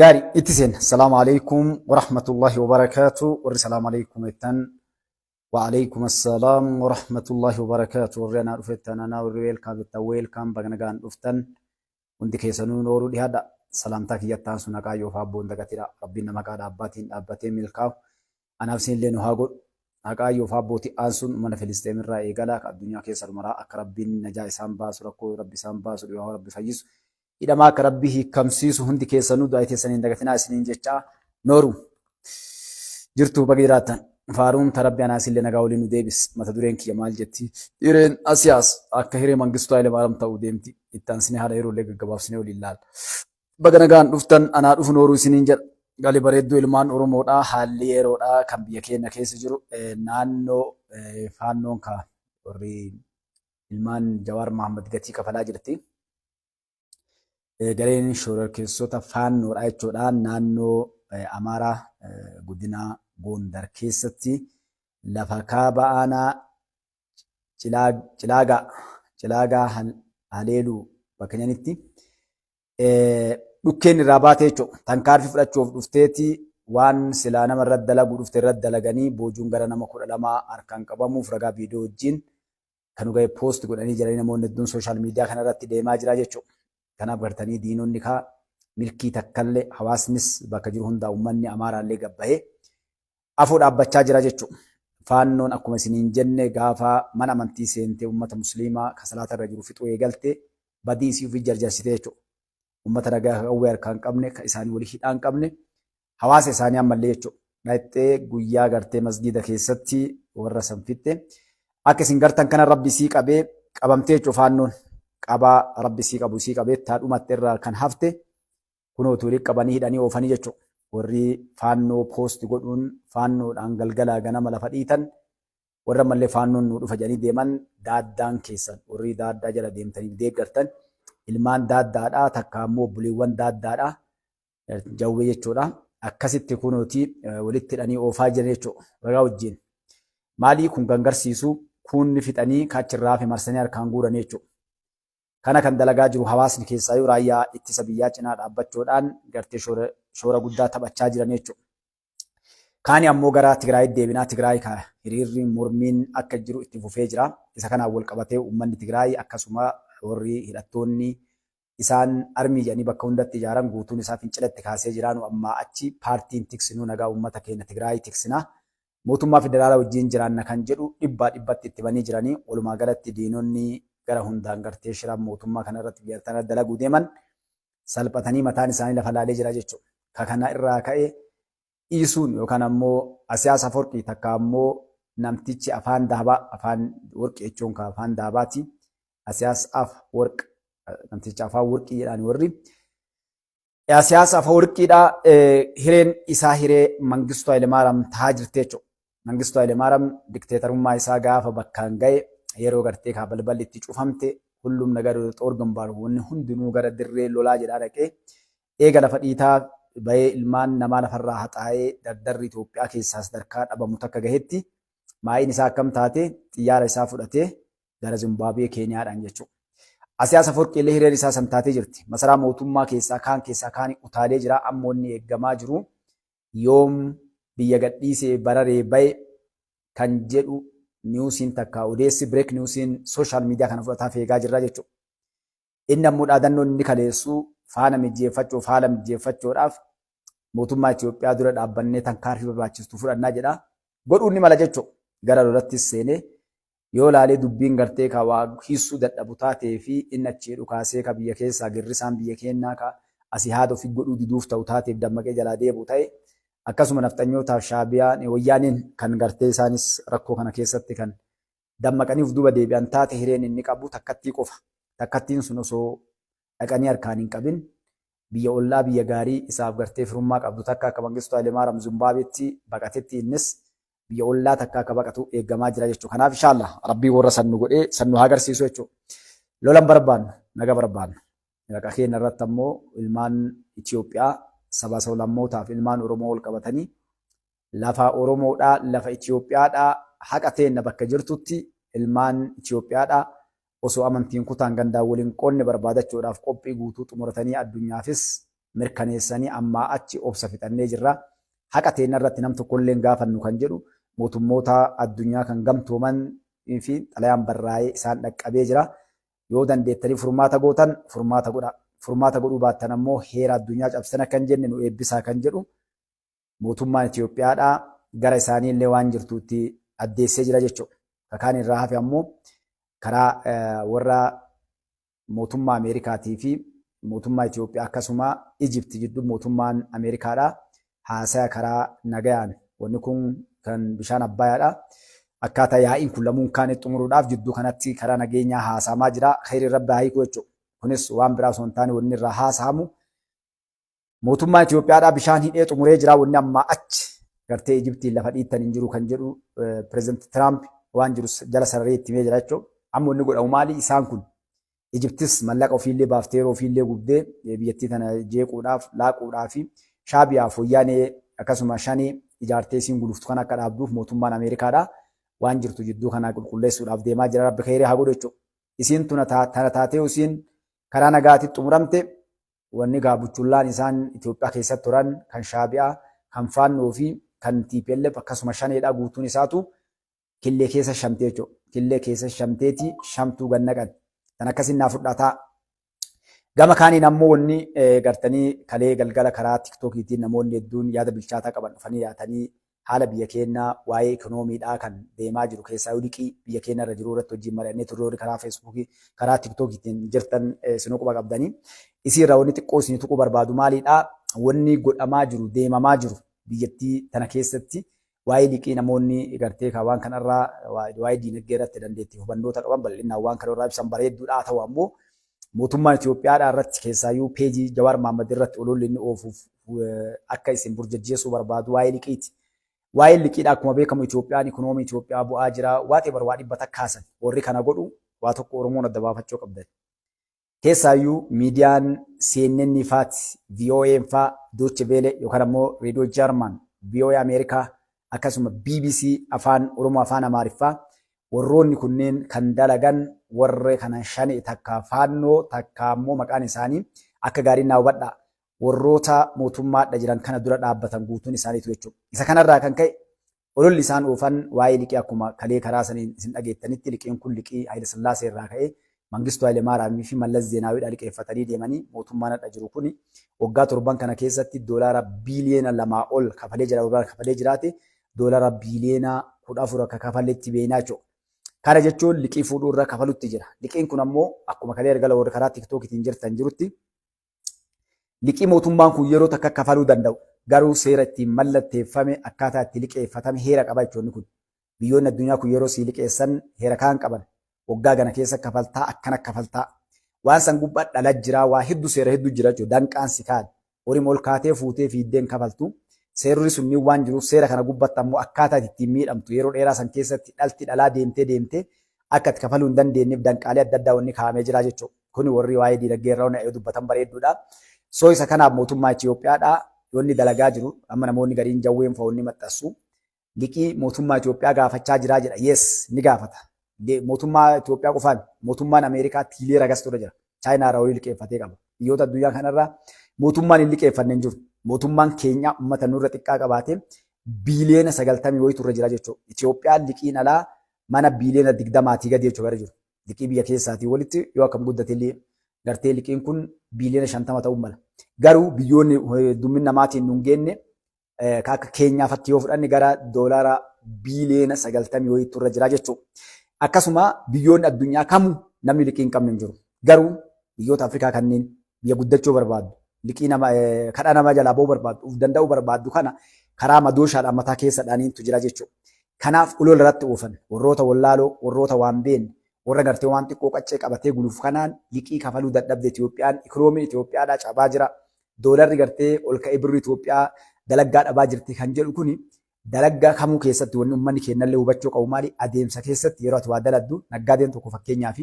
Gaarii itti seenna. Salaamu alaikum warahmatullahi wabarakaatu. Warri salaamu alaikum jettan wa alaikum assalaam warahmatullahi wabarakaatu. Warri anaa dhufettan anaa warri weelkaam jettan weelkaam baga nagaan dhuftan. Hundi keessanuu nooruu dhiyaadha. Salaamtaa kiyyattaan sun haqaa yoo faabboon dagatira. Rabbiin nama haqaa dhaabbaatiin dhaabbatee milkaa'u. Anaaf isinillee nu haa godhu. Haqaa yoo faabbooti aansuun mana Filisxeem irraa eegalaa ka addunyaa keessa maraa akka Rabbiin najaa isaan baasu rakkoo Rabbi isaan baasu dhibaa Rabbi fayyisu hidhamaa akka Rabbi hiikamsiisu hundi keessanuu du'aa teessanii hin dagatinaa isiniin jechaa nooru. Jirtuu baga jiraattan. Faaruun ta Rabbi anaa isinillee nagaa waliin nu deebis. Mata dureen kiyya maal jetti? Hireen Asiyaas akka hiree Mangistuu Hayilemaariyaam ta'uu deemti. Itti aansinee haala yeroollee gaggabaabsinee waliin laalla. Baga nagaan dhuftan anaa dhufu nooruu isiniin jedha. Gali bareedduu ilmaan Oromoodhaa haalli yeroodhaa kan biyya keenya keessa jiru naannoo faannoon ka warri ilmaan Jawaar Mahammad gatii kafalaa jirti. Gareen shororkeessota faannoodha jechuudha naannoo Amaaraa godina Gondar keessatti lafa kaaba aanaa Cilaagaa Cilaagaa Haleeluu bakka jedhanitti dhukkeen irraa baatee jechuudha. Tankaarfii fudhachuuf dhufteeti waan silaa nama irratti dalaguu dhufte irratti dalaganii boojuun gara nama 12 harkaan qabamuuf ragaa viidiyoo wajjin kan nu ga'e poost godhanii jiranii namoonni hedduun sooshaal miidiyaa kana irratti deemaa jira jechuudha. Kanaaf gartanii diinonni kaa milkii takkallee hawaasnis bakka jiru hundaa uummanni Amaaraallee gabbahee afoo dhaabbachaa jira jechuudha. Faannoon akkuma isiniin jenne gaafa mana amantii seentee uummata musliimaa ka salaata irra jiru fixuu eegalte badii isii ofii jarjarsite jechuudha. Uummata nagaa ka qawwee harkaa hin qabne ka isaanii walii hidhaa hin qabne hawaasa isaanii ammallee jechuudha. Dhaqxee guyyaa gartee masgiida keessatti warra san fixxe. Akka isin gartan kana rabbi isii qabee qabamtee jechuudha faannoon qabaa rabbi isii qabu isii qabee taa dhumatte irraa kan hafte kunoo walitti qabanii hidhanii oofanii jechuudha. Warri faannoo poosti godhuun faannoodhaan galgalaa ganama lafa dhiitan warra ammallee faannoon nuu dhufa jedhanii deeman daaddaan keessan warri daaddaa jala deemtanii deeggartan ilmaan daaddaadhaa takka ammoo obboleewwan daaddaadhaa jawwee jechuudha. Akkasitti kunuuti walitti hidhanii oofaa jiran jechuudha. Ragaa wajjin. Maalii kun kan garsiisu kuunni fixanii kaachirraa hafe marsanii harkaan guuranii jechuudha. Kana kan dalagaa jiru hawaasni keessaayyuu raayyaa ittisa biyyaa cinaa dhaabbachuudhaan gartee shoora guddaa taphachaa jiran jechuudha. Kaani ammoo gara Tigraayitti deebinaa. Tigraay ka hiriirri mormiin akka jiru itti fufee jira. Isa kanaan wal qabatee uummanni Tigraay akkasuma warri hidhattoonni isaan armii jedhanii bakka hundatti ijaaran guutuun isaa fincila itti kaasee jira. Nu ammaa achi paartiin tiksinuu nagaa uummata keenya Tigraay tiksina. Mootummaa federaalaa wajjin jiraanna kan jedhu dhibbaa dhibbatti itti banii jiranii. Walumaa galatti diinonni gara hundaan gartee shira mootummaa kana irratti biyya tana dalaguu deeman salphatanii mataan isaanii lafa laalee jira jechuudha. Ka kana irraa ka'e dhiisuun yookaan ammoo Asiyaas Aforqii takka ammoo namtichi afaan daabaa afaan warqii jechuun ka afaan daabaati. Asiyaas Af Warq namticha afaan warqii jedhaan warri. Asiyaas Afawarqiidha hireen isaa hiree Mangistuu Hayilemaariyaam tahaa jirti jechuudha. Mangistuu Hayilemaariyaam dikteetarummaa isaa gaafa bakkaan ga'e yeroo gartee kaa balballi itti cufamte hullum nagar xoor gimbaar wanni hundinuu gara dirree lolaa jedhaa dhaqee eega lafa dhiitaa bahee ilmaan namaa lafarraa haxaa'ee dardarri Itoophiyaa keessaa sadarkaa dhabamu takka gahetti maa'iin isaa akkam taate xiyyaara isaa fudhatee gara Zimbaabuwee Keeniyaadhaan jechuudha. Asiyaas Aforqii illee hireen isaa san taatee jirti. Masaraa mootummaa keessaa kaan keessaa kaan utaalee jira. Ammoo inni eeggamaa jiru yoom biyya gadhiisee bararee bahe kan jedhu niwusiin takka odeessi break niwusiin sooshaal miidiyaa kana fudhataa feegaa jirra jechuudha. Inni ammoo dhaadannoon inni kaleessu faana mijjeeffachuuf haala mijjeeffachuudhaaf mootummaa Itoophiyaa dura dhaabbannee tankaarfii barbaachistu fudhannaa jedha. Godhuun ni mala jechuudha. Gara lolattis seenee yoo laalee dubbiin gartee ka waa hiissuu dadhabu taatee fi inni achii dhukaasee ka biyya keessaa girrisaan biyya keennaa ka asii haada ofii godhuu diduuf ta'u taateef dammaqee jalaa deebi'u ta'e akkasuma nafxanyootaaf shaabiyaan wayyaaneen kan gartee isaanis rakkoo kana keessatti kan dammaqanii of duuba deebi'an taate hireen inni qabu takkattii qofa. Takkattiin sun osoo dhaqanii harkaan hin qabin biyya ollaa biyya gaarii isaaf gartee firummaa qabdu takka akka Mangistuu Hayilemaariyaam Zimbaabeetti baqatetti innis biyya ollaa takka akka baqatu eeggamaa jira jechuudha. Kanaaf inshallah rabbii warra san nu godhee san nu haa agarsiisu jechuudha. Lolan barbaannu naga barbaannu. Raqa keenya irratti ammoo ilmaan Itoophiyaa saba sablammootaaf ilmaan Oromoo wal qabatanii lafa Oromoodhaa lafa Itoophiyaadhaa haqa teenna bakka jirtutti ilmaan Itoophiyaadhaa osoo amantiin kutaan gandaan waliin qoonne barbaadachuudhaaf qophii guutuu xumuratanii addunyaafis mirkaneessanii ammaa achi obsa fixannee jirra. Haqa teenna irratti nam tokkollee hin gaafannu kan jedhu mootummoota addunyaa kan gamtooman fi xalayaan barraa'ee isaan dhaqqabee jira. Yoo dandeettanii furmaata gootan furmaata godha. Furmaata godhuu baattan ammoo heera addunyaa cabsan akka hin jenne nu eebbisaa kan jedhu mootummaan Itoophiyaadhaa gara isaanii illee waan jirtu itti addeessee jira jechuudha. Kakaan irraa hafe ammoo karaa warra mootummaa Ameerikaatii fi mootummaa Itoophiyaa akkasuma Ijipti jidduu mootummaan Ameerikaadhaa haasaya karaa nagayaan wanni kun kan bishaan Abbayaadha. Akkaataa yaa'iin kun lamuun kaane xumuruudhaaf jidduu kanatti karaa nageenyaa haasa'amaa jira. Kheyri Rabbi haa hiiku jechuudha. Kunis waan biraa osoo hin taane wanni irraa haasa'amu mootummaan Itoophiyaadhaa bishaan hidhee xumuree jira. Wanni ammaa achi gartee Ijiptiin lafa dhiittan hin jiru kan jedhu pireezidant Tiraamp waan jiru jala sararee itti himee jira jechuudha. Amma wanni godhamu maali? Isaan kun Ijiptis mallaqa ofiillee baaftee yeroo ofiillee gubdee biyyattii tana jeequudhaaf laaquudhaaf fi Shaabiyaaf Wayyaanee akkasuma Shanee ijaartee isiin guluftu kan akka dhaabduuf mootummaan Ameerikaadhaa waan jirtu jidduu kanaa qulqulleessuudhaaf deemaa jira. Rabbi kheyrii haa godhu jechuudha. Isiin tuna tana taatee isiin karaa nagaatti xumuramte wanni gaa buchullaan isaan Itoophiyaa keessatti turan kan Shaabiyaa, kan Faannoo fi kan TPLF akkasuma Shaneedha guutuun isaatu killee keessa shamtee jechuudha. Killee keessa shamteeti shamtuu gad naqan. Tan akkasiin naa fudhataa. Gama kaaniin ammoo wanni gartanii kalee galgala karaa tiktookiitiin namoonni hedduun yaada bilchaataa qaban dhufanii yaatanii haala biyya keenyaa waa'ee ikonoomiidhaa kan deemaa jiru keessaa liqii biyya keenya irra jiru irratti wajjin mari'annee turre warri karaa feesbuukii karaa tiktookiitiin jirtan isinuu quba qabdanii. Isii irraa wanni xiqqoo isinii tuquu barbaadu maaliidhaa? Wanni godhamaa jiru deemamaa jiru biyyattii tana keessatti waa'ee liqii namoonni gartee kan waan kanarraa waa'ee diinagdee irratti dandeettii hubannoota qaban bal'inaan waan kana irraa ibsan bareedduudha. Haa ta'u ammoo mootummaan Itoophiyaadhaa irratti keessaayyuu peejii Jawaar Mahaammad irratti ololli inni oofuuf akka isin burjajjeessuu barbaadu waa'ee liqiiti. Waa'ee liqiidha akkuma beekamu Itoophiyaan ikonoomii Itoophiyaa bu'aa jira. Waa ta'e bar waa dhibba takkaasan warri kana godhu waa tokko Oromoon adda baafachuu qabdan. Keessaayyuu miidiyaan CNN faati, VOA faa, Deutsche Welle yookaan ammoo Reediyoo Jarman, VOA Ameerikaa akkasuma BBC afaan Oromoo afaan Amaariffaa warroonni kunneen kan dalagan warra kana shane takka faannoo takka ammoo maqaan isaanii akka gaariin naa hubadhaa warroota mootummaadha jiran kana dura dhaabbatan guutuun isaaniitu jechuudha. Isa kanarraa kan ka'e ololli isaan oofan waa'ee liqii akkuma kalee karaa saniin isin dhageettanitti liqiin kun liqii Hayila Sillaasee irraa ka'ee Mangistuu Hayile Maaraamii fi Mallas Zeenaawiidhaa liqeeffatanii deemanii mootummaan hadha jiru kuni waggaa torban kana keessatti doolaara biiliyoona 2 ol kafalee jira kafalee jiraate doolaara biiliyoona 14 akka kafaletti beeknaa jechuudha. Kana jechuun liqii fuudhuu irra kafalutti jira. Liqiin kun ammoo akkuma kalee ergala warri karaa tiktookiitiin jirtan jirutti liqii mootummaan kun yeroo takka kafaluu danda'u garuu seera ittiin mallatteeffame akkaataa itti liqeeffatame heera qaba jechuun kun. Biyyoonni addunyaa kun yeroo sii liqeessan heera kaan qaban. Waggaa gana keessa kafaltaa akkana kafaltaa. Waan san gubbaa dhala jira waa hedduu seera hedduu jira jechuudha. Danqaan si kaan. Horiin ol kaatee fuutee fiiddeen kafaltu. Seerri sunniin waan jiruuf seera kana gubbatti ammoo akkaataa ittiin miidhamtu yeroo dheeraa san keessatti dhalti dhalaa deemtee deemtee akka itti kafaluu hin dandeenyeef danqaalee adda addaa wanni kaa'amee jira jechuudha. Kuni warri waa'ee diinagdee irraa wanni dubbatan bareedduudha. So isa kanaaf mootummaa Itoophiyaadha wanni dalagaa jiru amma namoonni gariin jawween fa'a wanni maxxansu liqii mootummaa Itoophiyaa gaafachaa jiraa jedha. Yes, ni gaafata. Mootummaa Itoophiyaa qofaan mootummaan Ameerikaa tiilee ragas ture jira. Chaayinaa irraa horii liqeeffatee qaba. Biyyoota addunyaa kanarraa mootummaan hin liqeeffanne hin jiru. Mootummaan keenya uummata nurra xiqqaa qabaatee biiliyoona 90 wayitu irra jira jechuudha. Itoophiyaan liqiin alaa mana biiliyoona 20 gadi jechuudha gara jiru. Liqii biyya keessaatii walitti yoo akkam guddate illee gartee liqiin kun biiliyoona 50 ta'uu mala. Garuu biyyoonni heddummin namaatiin nun geenne ka akka keenyaa fatti yoo fudhanne gara doolaara biiliyoona 90 wayiitu irra jira jechuudha. Akkasuma biyyoonni addunyaa kamuu namni liqii hin qabne hin jiru. Garuu biyyoota Afrikaa kanneen biyya guddachuu barbaaddu, liqii nama kadhaa nama jalaa ba'uu barbaaddu, of danda'uu barbaaddu kana karaa madooshaadhaan mataa keessa dhaniintu jira jechuudha. Kanaaf olola irratti oofan warroota wallaaloo, warroota waan beekne, warra gartee waan xiqqoo qaccee qabatee guluuf kanaan liqii kafaluu dadhabde Itoophiyaan, ikoonomiin Itoophiyaadhaa cabaa jira. Doolarri gartee ol ka'ee birri Itoophiyaa dalaggaa dhabaa jirti kan jedhu kuni dalaggaa kamuu keessatti wanni uummanni keenyallee hubachuu qabu maali? Adeemsa keessatti yeroo ati waa daladdu naggaadeen tokko fakkeenyaaf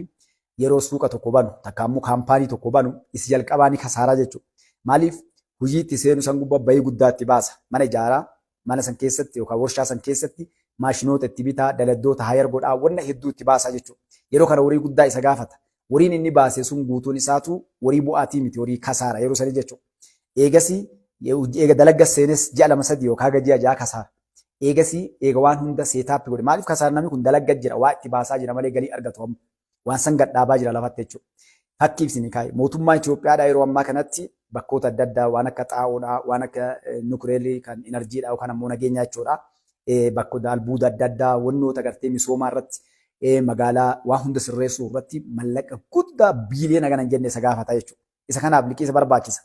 yeroo suuqa tokko banu takka ammoo kaampaanii tokko banu is jalqabaa ni kasaaraa jechuudha. Maaliif hojii itti seenu san gubbaa bayii guddaa itti baasa. Mana ijaaraa, mana san keessatti yookaan warshaa san keessatti maashinoota itti bitaa, daladdoota hayar godhaa, wanna hedduu itti baasaa jechuudha. Yeroo kana horii guddaa isa gaafata. Horiin inni baase sun guutuun isaatu horii bu'aatii miti, horii kasaara yeroo sanii jechuudha. Eegasii eega dalagga seenes ji'a 2 3 yookaan haga ji'a 6 kasaara. Eegasii eega waan hunda set up godhe. Maaliif kasaara? Namni kun dalagga jira, waa itti baasaa jira malee galii argatu amma. Waan san gadhaabaa jira lafatti jechuudha. Fakkii isin kaa'e, mootummaa Itoophiyaadhaa yeroo ammaa kanatti bakkoota adda addaa waan akka xaa'oodhaa, waan akka nukuleerii kan inarjiidhaa yookaan ammoo nageenyaa jechuudha. Bakkoota albuuda adda addaa, wannoota gartee misoomaa irratti, magaalaa waa hunda sirreessuu irratti mallaqa guddaa biiliyoona kana hin jenne isa gaafata jechuudha. Isa kanaaf liqii isa barbaachisa.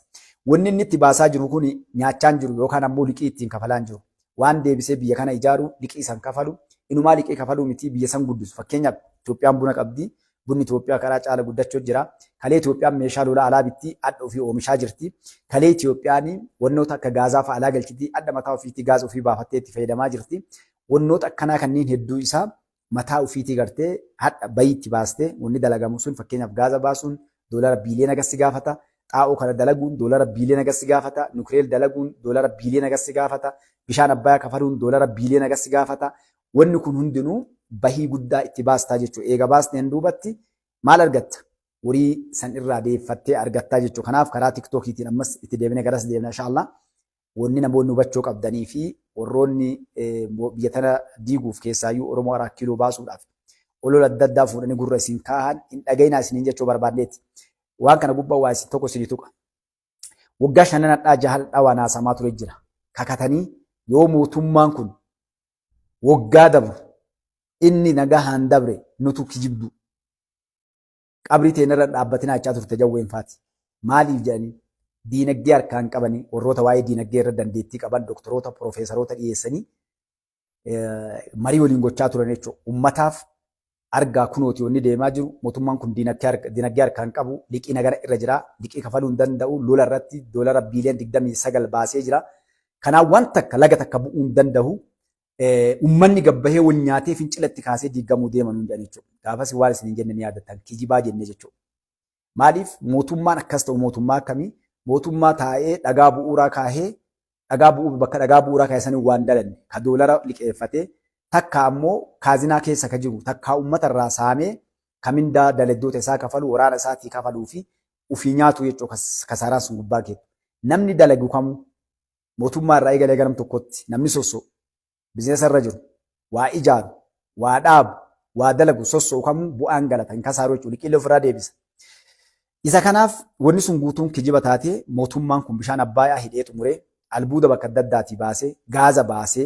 Wanni inni itti baasaa jiru kun nyaachaa hin jiru yookaan ammoo liqii ittiin kafalaa hin jiru. Waan deebisee biyya kana ijaaru, liqii san kafalu, inumaa liqii kafaluu miti, biyya san guddisu. Fakkeenyaaf, Itoophiyaan buna qabdi. Bunni Itoophiyaa karaa caala guddachuu jira. Kalee Itoophiyaan meeshaa lolaa alaa bitti, adda ofii oomishaa jirti. Kalee Itoophiyaan wannoota akka gaazaa fa'aa alaa galchiti, adda mataa ofiitii gaaza ofii baafattee itti fayyadamaa jirti. Wannoota akkanaa kanneen hedduu isaa mataa ofiitii gartee hadha bayii itti baastee wanni dalagamu sun, fakkeenyaaf gaaza baasuun doolara biiliyoona gassi gaafata. Xaa'oo kana dalaguun doolara biiliyoona gassi gaafata. Nukileel dalaguun doolara biiliyoona gassi gaafata. Bishaan Abbayaa kafaluun doolara biiliyoona gassi gaafata. Wanni kun hundinuu bahii guddaa itti baastaa jechuudha. Eega baasteen duubatti maal argatta? Horii san irraa deeffattee argattaa jechuudha. Kanaaf karaa TikTokiitiin ammas itti deebinee garas deemna inshaAllah. Wanni namoonni hubachuu qabdanii fi warroonni biyya tana diiguuf, keessaayyuu Oromoo Araa Kiiloo baasuudhaaf olola adda addaa fuudhanii gurra isin kaahan, hin dhagayinaa isiniin jechuu barbaanneeti. Waan kana gubbaa waa isin tokko isinii tuqa. Waggaa shanan hadhaa jaha hadhaa waan haasamaa ture jira. Kakatanii yoo mootummaan kun waggaa dabru inni nagahaan dabre nutu kijibdu. Qabrii teenarra dhaabbatinaa jechaa turte Jawween faati. Maaliif jedhanii, diinagdee harkaan qabanii, warroota waa'ee diinagdee irra dandeettii qaban, doktoroota, piroofeesaroota dhiyeessanii marii waliin gochaa turan jechuudha. Ummataaf argaa kunooti wanni deemaa jiru, mootummaan kun diinagdee harkaan qabu, liqii nagara irra jira, liqii kafaluu hin danda'u, lola irratti doolara biiliyoona 29 baasee jira. Kanaaf waan takka laga takka bu'uu hin danda'u. Ummanni gabbahee wal nyaatee fincila itti kaasee diigamuu deema nuun jedhan jechuudha. Gaafas waan isin hin jenne ni yaadattan, kijibaa jenne jechuudha. Maaliif mootummaan akkas ta'u? Mootummaa akkamii? Mootummaa taa'ee dhagaa bu'uuraa kaahee, dhagaa bu'uu bakka dhagaa bu'uuraa kaa'e sanii waan dalanne, ka doolara liqeeffatee, takka ammoo kaazinaa keessa ka jiru, takka uummata irraa saamee ka mindaa daladdoota isaa kafalu, waraana isaatii kafaluu fi ofii nyaatu jechuudha kasaaraan sun gubbaa keetu. Namni dalagu kamuu, mootummaa irraa eegalee garam tokkotti namni sossoo'u, bizinesa irra jiru, waa ijaaru, waa dhaabu, waa dalagu, sossoo'u kamuu bu'aan galata, hin kasaaru jechuudha. Liqiilee ofirraa deebisa. Isa kanaaf wanni sun guutuun kijiba taatee, mootummaan kun bishaan Abbaayaa hidhee xumuree, albuuda bakka adda addaatii baasee, gaaza baasee,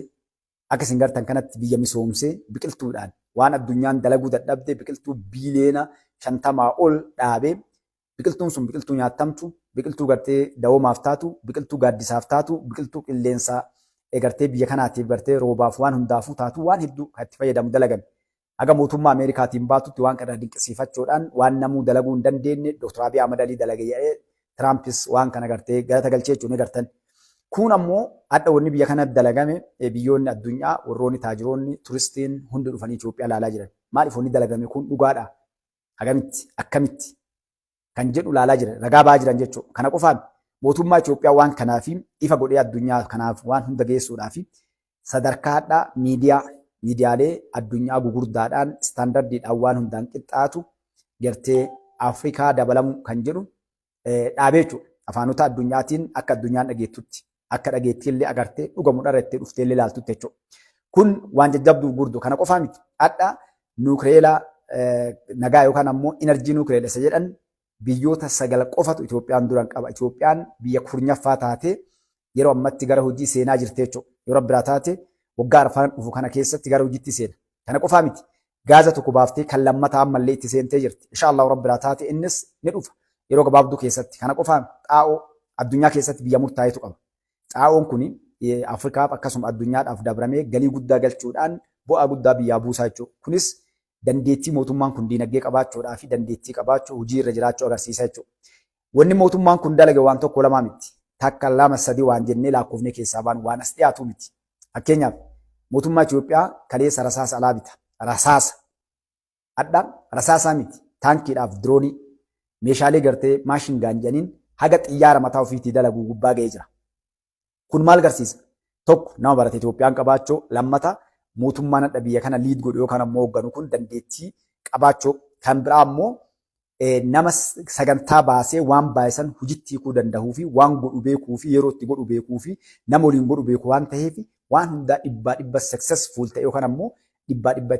akka isin gartan kanatti biyya misoomsee, biqiltuudhaan waan addunyaan dalaguu dadhabde biqiltuu biiliyoona 50 ol dhaabee, biqiltuun sun biqiltuu nyaatamtu, biqiltuu gartee dawoomaaf taatu, biqiltuu gaaddisaaf taatu, biqiltuu qilleensaa gartee biyya kanaatiif gartee roobaaf waan hundaafuu taatu, waan hedduu kan itti fayyadamu dalagame. Haga mootummaa Ameerikaatiin baatutti waan kana dinqisiifachuudhaan waan namuu dalaguu hin dandeenye Dr. Abiy Ahmad Alii dalage jedhee Tiraampis waan kana gartee galata galchee jechuun ni gartan. Kun ammoo hadha wanni biyya kana dalagame, biyyoonni addunyaa, warroonni taajiroonni, turistiin hundi dhufanii Itoophiyaa ilaalaa jiran. Maaliif wanni dalagame kun dhugaadha? Hagamitti, akkamitti kan jedhu ilaalaa jiran, ragaa ba'aa jiran jechuudha. Kana qofaan mootummaa Itoophiyaa waan kanaaf ifa godhee addunyaa kanaaf waan hunda geessuudhaaf sadarkaadhaa miidiyaalee addunyaa gugurdaadhaan, istaandardiidhaan waan hundaan qixxaatu gartee Afrikaa dabalamu kan jedhu dhaabee jechuudha. Afaanota addunyaatiin akka addunyaan dhageettutti, akka dhageettiillee agartee dhugamu dharra itti dhufteellee ilaaltutti jechuudha. Kun waan jajjabduuf gurdu kana qofaa miti. Hadha nuukireelaa nagaa yookaan ammoo inarjii nuukireela isa jedhan biyyoota sagal qofatu Itoophiyaan duran qaba. Itoophiyaan biyya 10ffaa taatee yeroo ammatti gara hojii seenaa jirti jechuudha. Yeroo biraa taate waggaa arfan dhufu kana keessatti gara hojiitti seena. Kana qofaa miti. Gaaza tokko baaftee kan lammataa ammallee itti seentee jirti. Insha Allah rabbi biraa taate innis ni dhufa yeroo gabaabduu keessatti. Kana qofaa, xaa'oo addunyaa keessatti biyya murtaa'etu qaba. Xaa'oon kun Afrikaaf akkasuma addunyaadhaaf dabramee galii guddaa galchuudhaan bu'aa guddaa biyyaa buusaa jechuudha. Kunis dandeettii mootummaan kun diinagdee qabaachuudhaa fi dandeettii qabaachuu, hojii irra jiraachuu agarsiisa jechuudha. Wanni mootummaan kun dalage waan tokko lamaa miti. Takka, lama, sadi waan jennee lakkoofnee keessaa baanu waan as dhiyaatu miti. Fakkeenyaaf, mootummaa Itoophiyaa kaleessa rasaasa alaa bita. Rasaasa. Hadha rasaasaa miti. Taankiidhaaf diroonii, meeshaalee gartee machine gun jedhaniin haga xiyyaara mataa ofiitii dalaguu gubbaa ga'ee jira. Kun maal agarsiisa? Tokko, nama barate Itoophiyaan qabaachuu, lammata mootummaan hadha biyya kana lead godhu yookaan ammoo hoogganu kun dandeettii qabaachuu, kan biraa ammoo Nama sagantaa baasee waan baay'isan hojiitti hiikuu danda'uu fi waan godhu beekuu fi yeroo itti godhu beekuu fi nama waliin godhu beeku waan ta'eef, waan hundaa 100% successful ta'e yookaan ammoo 100%